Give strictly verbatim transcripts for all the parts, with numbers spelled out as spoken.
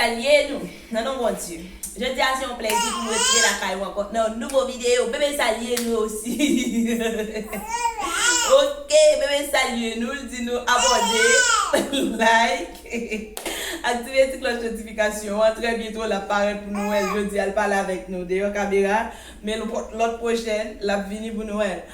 Salye nou nan non Bondye. Jodi a se yon plèzi pou m retounen lakay ou ankò nan yon nouvo videyo. Bebe salye nou osi. Ok, bebe salye nou, l di nou abòne, like, aktive ti klòch notifikasyon an. Trè byento l ap parèt pou nou wè l jodi a, l pale avèk nou deyò kamera. Men lòt pwochèn l ap vini pou nou wè l.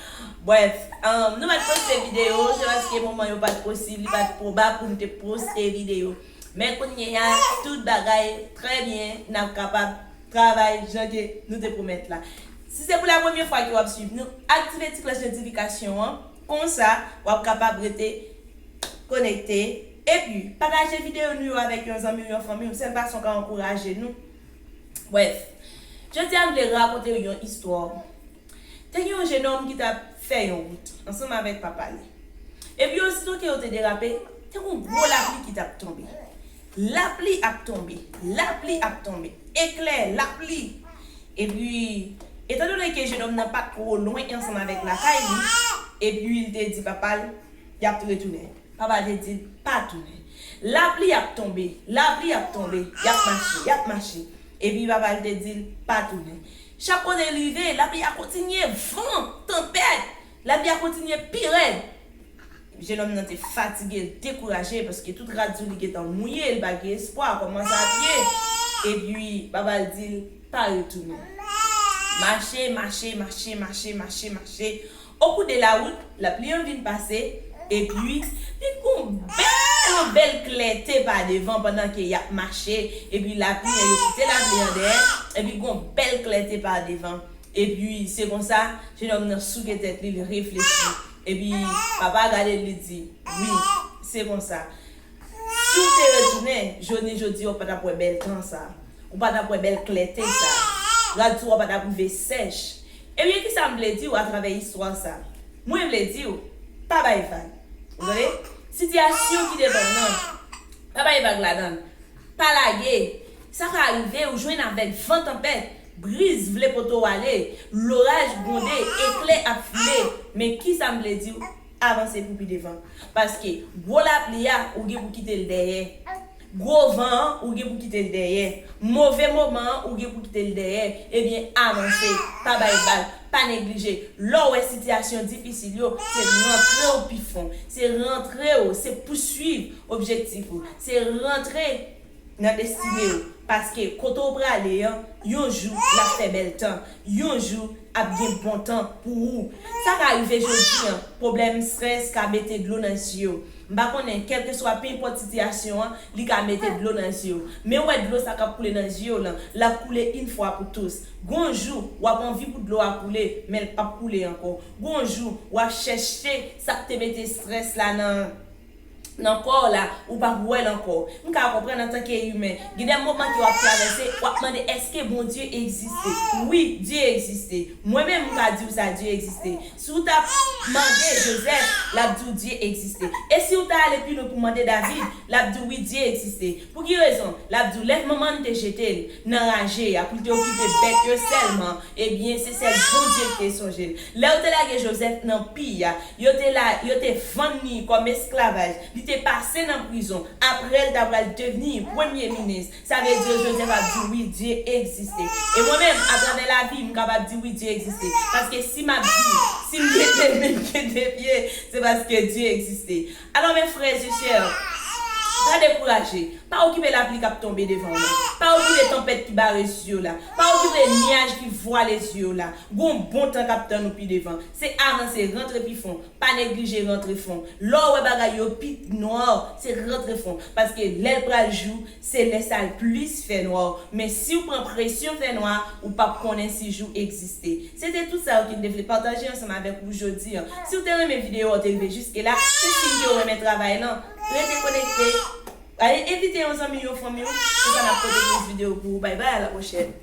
Brèf, um, nou pa t poste videyo, se paske moman yo pa t posib, li pa t pwobab pou n te poste videyo. Men kounye a, tout bagay trè byen, n ap kapab travay jan ke nou te pwomèt la. Si se pou la premye fwa ke w ap swiv nou, aktive ti klòch notifikasyon an, konsa w ap kapab rete konekte. Epi, pataje videyo nou yo avèk yon zanmi w, yon fanmi w, sèl fason w ka ankouraje nou. Brèf, jodi a m vle rakonte w yon istwa. Te gen yon jenòm ki t ap fè yon wout ansanm avèk papa li. Epi osito ke yo te derape, te gen yon gwo lapli ki t ap tonbe. Lapli ap tonbe, lapli ap tonbe, eklè, lapli. Epi, etandone ke jenòm nan pa t twò lwen ansanm avèk lakay li, epi l te di papa l, y ap retounen. Papa te di l, "Pa tounen." Lapli ap tonbe, lapli ap tonbe, y ap mache, y ap mache. Epi papa l te di l, "Pa tounen." Chak kote l rive, lapli a kontinye, van, tanpèt, lapli a kontinye pi rèd. Jenòm nan te fatige, l dekouraje, paske tout rad sou li gentan mouye, li pa gen espwa, kòmanse ap ye. Epi papa l di l, "Pa retounen." Mache, mache, mache, mache, mache, mache. Okou de la wout, lapli an vin pase, epi vin gon bèl, bèl klète pa devan pandan ke y ap mache, epi lapli an, yo kite lapli an dèyè, epi gon bèl klète pa devan. Epi se konsa, jenòm nan souke tèt li, li reflechi. Epi papa gade l, li di, "Wi, se konsa. Si w te retounen, jounen jodi a, w pa t ap wè bèl tan sa. Ou pa t ap wè bèl klète sa. Rad sou ou pa t ap rive sèch." Ebyen, kisa m vle di w atravè istwa sa? Mwen vle di w, pa bay vag. Ou tande? Sitiyasyon ki devan w nan, pa bay vag ladan l. Pa lage. Sa ka rive, ou jwenn avèk van tanpèt, briz vle pote w ale, loraj gwonde, eklè ap file. Men kisa m vle di w? Avanse pou pi devan. Paske gwo lapli a, ou gen pou kite l dèyè. Gwo van an, ou gen pou kite l dèyè. Move moman an, ou gen pou kite l dèyè. Ebyen, avanse, pa bay vag, pa neglije. Lè w wè sitiyasyon difisil yo, se rantre w pi fon. Se rantre w, se pouswiv objektif ou. Se rantre nan destine w. Paske kote w prale an, yon jou, l ap fè bèl tan. Yon jou, ap gen bon tan pou ou. Sa ka rive jodi an, pwoblèm, estrès ka mete dlo nan zye w. M pa konnen, kèlkeswa, penenpòt sitiyasyon an, li ka mete dlo nan zye w. Men w wè dlo sa k ap koule nan zye w lan, l ap koule yon fwa pou tous. Gon jou, w ap anvi pou dlo a koule, men l p ap koule ankò. Gon jou, w ap chèche sa k te mete estrès la nan, nan kò w la, ou p ap wè l ankò. M ka konprann antanke imen, gen de moman ke w ap travèse, w ap mande, "Èske Bondye egziste?" Wi, Dye egziste. Mwen menm, m ka di w sa, Dye egziste. Si w ta mande Jozèf, l ap di w Dye egziste. E si w ta ale pi lwen pou mande David, l ap di w wi, Dye egziste. Pou ki rezon? L ap di w lèv manman l te jete l nan raje a pou l te okipe bèt yo sèlman, ebyen, se sèl Bondye ki te sonje l. Lè yo te lage Jozèf nan pi a, yo te la, yo te vann li kòm esklavaj, li te pase nan prizon. Apre, l ta pral devni premye minis. Sa vle di Jozèf ap di wi, Dye egziste. E mwen menm, atravè lavi, m kapab di wi, Dye egziste. Paske si m ap di, si m gen de men, m gen de pye, se paske Dye egziste. Alò, mes frères et sœurs, pa dekouraje. Pa okipe lapli k ap tonbe devan w la. Pa okipe tanpèt ki bare zye w la. Pa okipe nyaj ki vwale zye w la. Gon bon tan k ap tann ou pi devan. Se avanse, rantre pi fon. Pa neglije rantre fon. Lè w wè bagay yo pi nwa, se rantre fon. Paske lè l pral jou, se lè sa l plis fè nwa. Men si w pran presyon fè nwa, ou p ap konnen si jou egziste. Se te tout sa yo ke m te vle pataje ansanm avèk ou jodi an. Si w te renmen videyo a, w te rive jiske la, se siy ke w renmen travay lan. Rete konekte. Ale envite yon zanmi, yon fanmi w, konsa n ap pote plis videyo pou ou. Bye bye, a la pwochèn.